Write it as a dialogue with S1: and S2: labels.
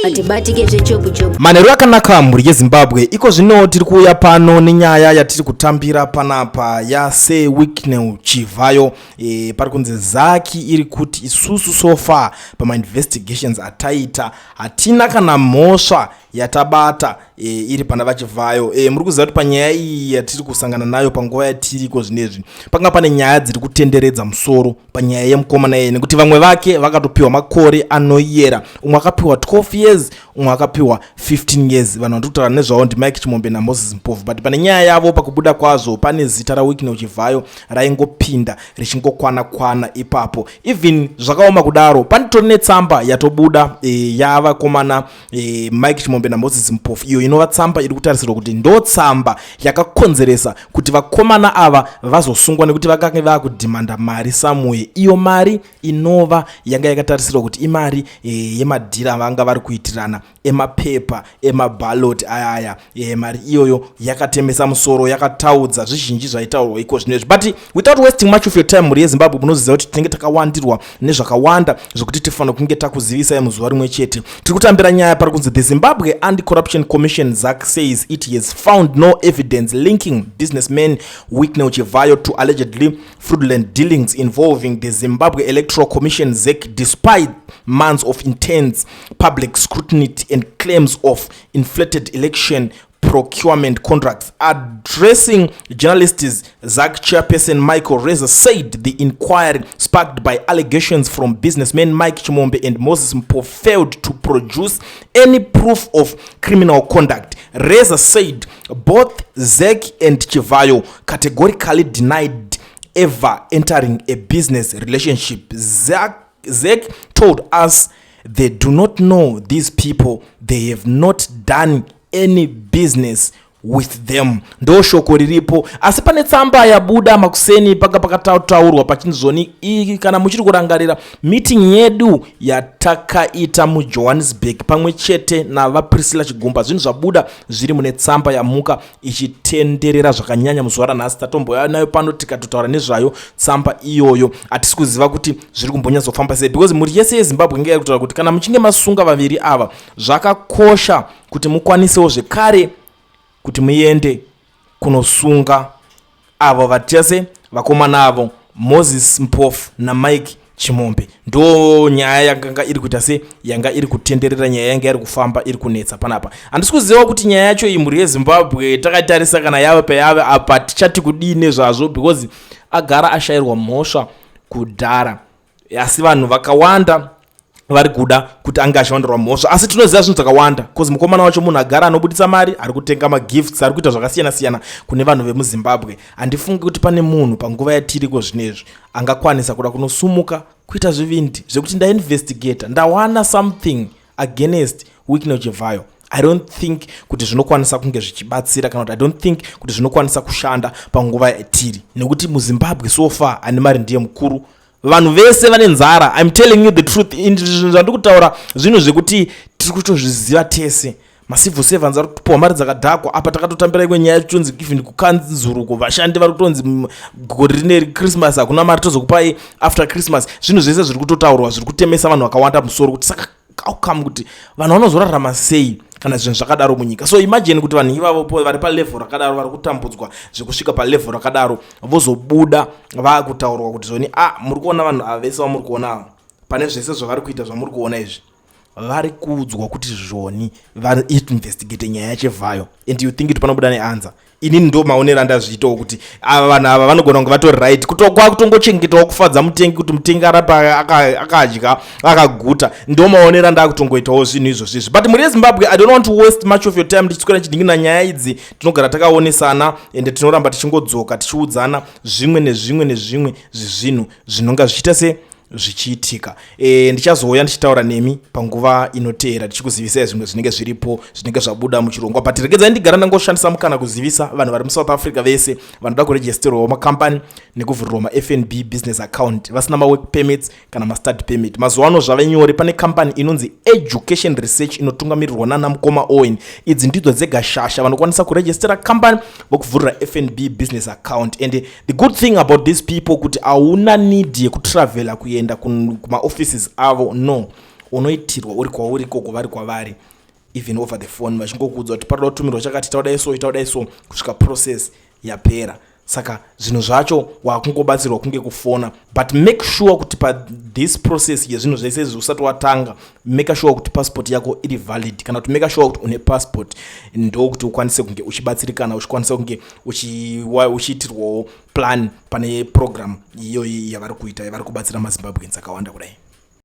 S1: Atibatike zvechopu-chopu.
S2: Manheru akanaka, mhuri yeZimbabwe. Iko zvino tiri kuuya pano nenyaya yatiri kutambira panapa yaSir Wicknell Chivayo. Pari kunzi ZACC iri kuti isusu so far pamainvestigations ataita hatina kana mhosva yatabata iri pana vaChivhayo. Muri kuziva kuti panyaya iyi yatiri kusangana nayo panguva yatiriko zvinezvi, panga pane nyaya dziri kutenderedza musoro panyaya yemukomana iyeye, nekuti vamwe vake vakatopiwa makore anoyera. Umwe akapiwa 12 years, umwe akapiwa 15 years. Vanhu vatiri kutaura nezvavo ndiMike Chimombe naMoses Mpofu, but pane nyaya yavo, pakubuda kwazvo pane zita raWicknell Chivhayo raingopinda richingokwana kwana ipapo. Even zvakaoma kudaro, panitori netsamba yatobuda yavakomana Mike Chimombe naMoses Mpofu, iyo inova tsamba iri kutarisirwa kuti ndo tsamba yakakonzeresa kuti vakomana ava vazosungwa, nekuti vakange vaakudhimanda mari somewhere, iyo mari inova yanga yakatarisirwa kuti imari yemadhira vanga vari kuitirana emapepa emaballot ayaya. Mari iyoyo yakatemesa musoro, yakataudza zvizhinji zvaitaurwa iko zvinezvi. But without wasting much of your time, mhuri yeZimbabwe, munoziva kuti tinenge takawandirwa nezvakawanda zvekuti tifanira kunge takuzivisai muzuva rimwe chete. Tiri kutambira nyaya pari kunzi the Zimbabwe Anti-Corruption Commission, ZACC, says it has found no evidence linking businessman Wicknell Chivayo to allegedly fraudulent dealings involving the Zimbabwe Electoral Commission, ZEC, despite months of intense public scrutiny and claims of inflated election procurement contracts. Addressing journalists, ZACC chairperson Michael Reza said the inquiry, sparked by allegations from businessmen Mike Chimombe and Moses Mpofu, failed to produce any proof of criminal conduct. Reza said both ZEC and Chivayo categorically denied ever entering a business relationship. ZEC told us they do not know these people, they have not done any business with them. Ndo shoko riripo. Asi pane tsamba yabuda makuseni, panga pakataurwa pachinzoni iyi, kana muchiri kurangarira meeting yedu yatakaita muJohannesburg pamwe chete navaPriscilla Chigumba. Zvinhu zvabuda zviri mune tsamba yamuka ichitenderera zvakanyanya muzuva ranhasi. Tatomboya nayo pano tikatotaura nezvayo tsamba iyoyo. Hatisi kuziva kuti zviri kumbonyatsofamba sei, because mhuri yese yeZimbabwe inge iri kutaura kuti kana muchinge masunga vaviri ava, zvakakosha kuti mukwanisewo zvekare kuti muende kunosunga avo vatese vakomana avo, Moses Mpofu naMike Chimombe. Ndo nyaya yakanga iri kuita se yanga iri kutenderera, nyaya yanga iri kufamba iri kunetsa panapa. Handisi kuziva kuti nyaya yacho iyi, mhuri yeZimbabwe, takaitarisa kana yave payave apa, tichati kudii nezvazvo, because agara ashayirwa mhosva kudhara, asi vanhu vakawanda vari kuda kuti ange achiwandirwa mhosva. Asi tinoziva zvinhu zvakawanda, because mukomana wacho munhu agara anobudisa mari, ari kutenga magifts, ari kuita zvakasiyana siyana kune vanhu vemuZimbabwe. Handifungi kuti pane munhu panguva yatiriko zvinezvi angakwanisa kuda kunosumuka kuita zvivindi zvekuti ndainvestigata, ndawana something against Wicknell Chivayo. I don't think kuti zvinokwanisa kunge zvichibatsira, kana kuti I don't think kuti zvinokwanisa kushanda panguva yatiri, nekuti muZimbabwe so far ane mari ndiye mukuru. Vanhu vese vane nzara. I'm telling you the truth. Zvinhu zvandiri kutaura zvinhu zvekuti tiri kutozviziva tese. Macivil servants ari kupiwa mari dzakadhakwa. Apa takatotambira imwe nyaya tonzi even kukanzuruko vashandi vari kutonzi gore rine Christmas hakuna mari, tozokupai after Christmas. Zvinhu zvese zviri kutotaurwa zviri kutemesa vanhu vakawanda musoro, kuti saka outcome kuti vanhu vanozorarama sei kana zvinhu zvakadaro munyika? So imagine kuti vanhu ivavo vari palevel rakadaro, vari kutambudzwa zvekusvika palevel rakadaro, vozobuda vaakutaurwa kuti zvoni a muri kuona vanhu ava vese vamuri kuona ava, pane zvese zvavari kuita zvamuri kuona izvi, vari kuudzwa kuti zvoni vainvestigate nyaya yaChivhayo, and you think kuti panobuda neanswer? Inini ndo maonero andazviitawo, kuti ava vanhu ava vanogona kunge vatori right, kwakutongochengetwawo kufadza mutengi, kuti mutengi arapa akadya akaguta. Ndo maonero andakutongoitawo zvinhu izvozvizvi. But mhuri yeZimbabwe, I don't want to waste much of your time ndichiswera chidingina nyaya idzi. Tinogara takaonesana, ende tinoramba tichingodzoka tichiudzana zvimwe nezvimwe nezvimwe zvezvinhu zvinonga zvichiita se zvichiitika. Ndichazouya ndichitaura nemi panguva inoteera, tichikuzivisai zvimwe zvinenge zviripo, zvinenge zvabuda muchirongwa. But regedzai ndigara ndangoshandisa mukana kuzivisa vanhu vari muSouth Africa vese vanoda kuregisterwawo makambani nekuvhurirwa maFNB business account, vasina mawork permits kana mastudy permit. Mazuva ano zvave nyore. Pane kambani inonzi Education Research inotungamirirwa nana mukoma Owen. Idzi ndidzo dzega shasha vanokwanisa kurejistera kambani, vokuvhurira FNB business account. And the good thing about these people kuti hauna need yekutravela kuenda kumaoffices avo, no. Unoitirwa uri kwauri ikoko, vari kwavari, even over the phone, vachingokuudza kuti paroda kutumirwa chakati, taudai so, taudai so, kusvika process yapera. Saka zvinhu zvacho wakungobatsirwa kunge kufona, but make sure kuti pathis process yezvinhu zvese izvi, usati watanga, make sure kuti passport yako iri valid, kana kuti make sure kuti une passport, ndokuti ukwanise kunge uchibatsirikana, uchikwanisa kunge uchiitirwawo plan pane program iyoyi yavari kuita, yavari kubatsira maZimbabweans akawanda kudai.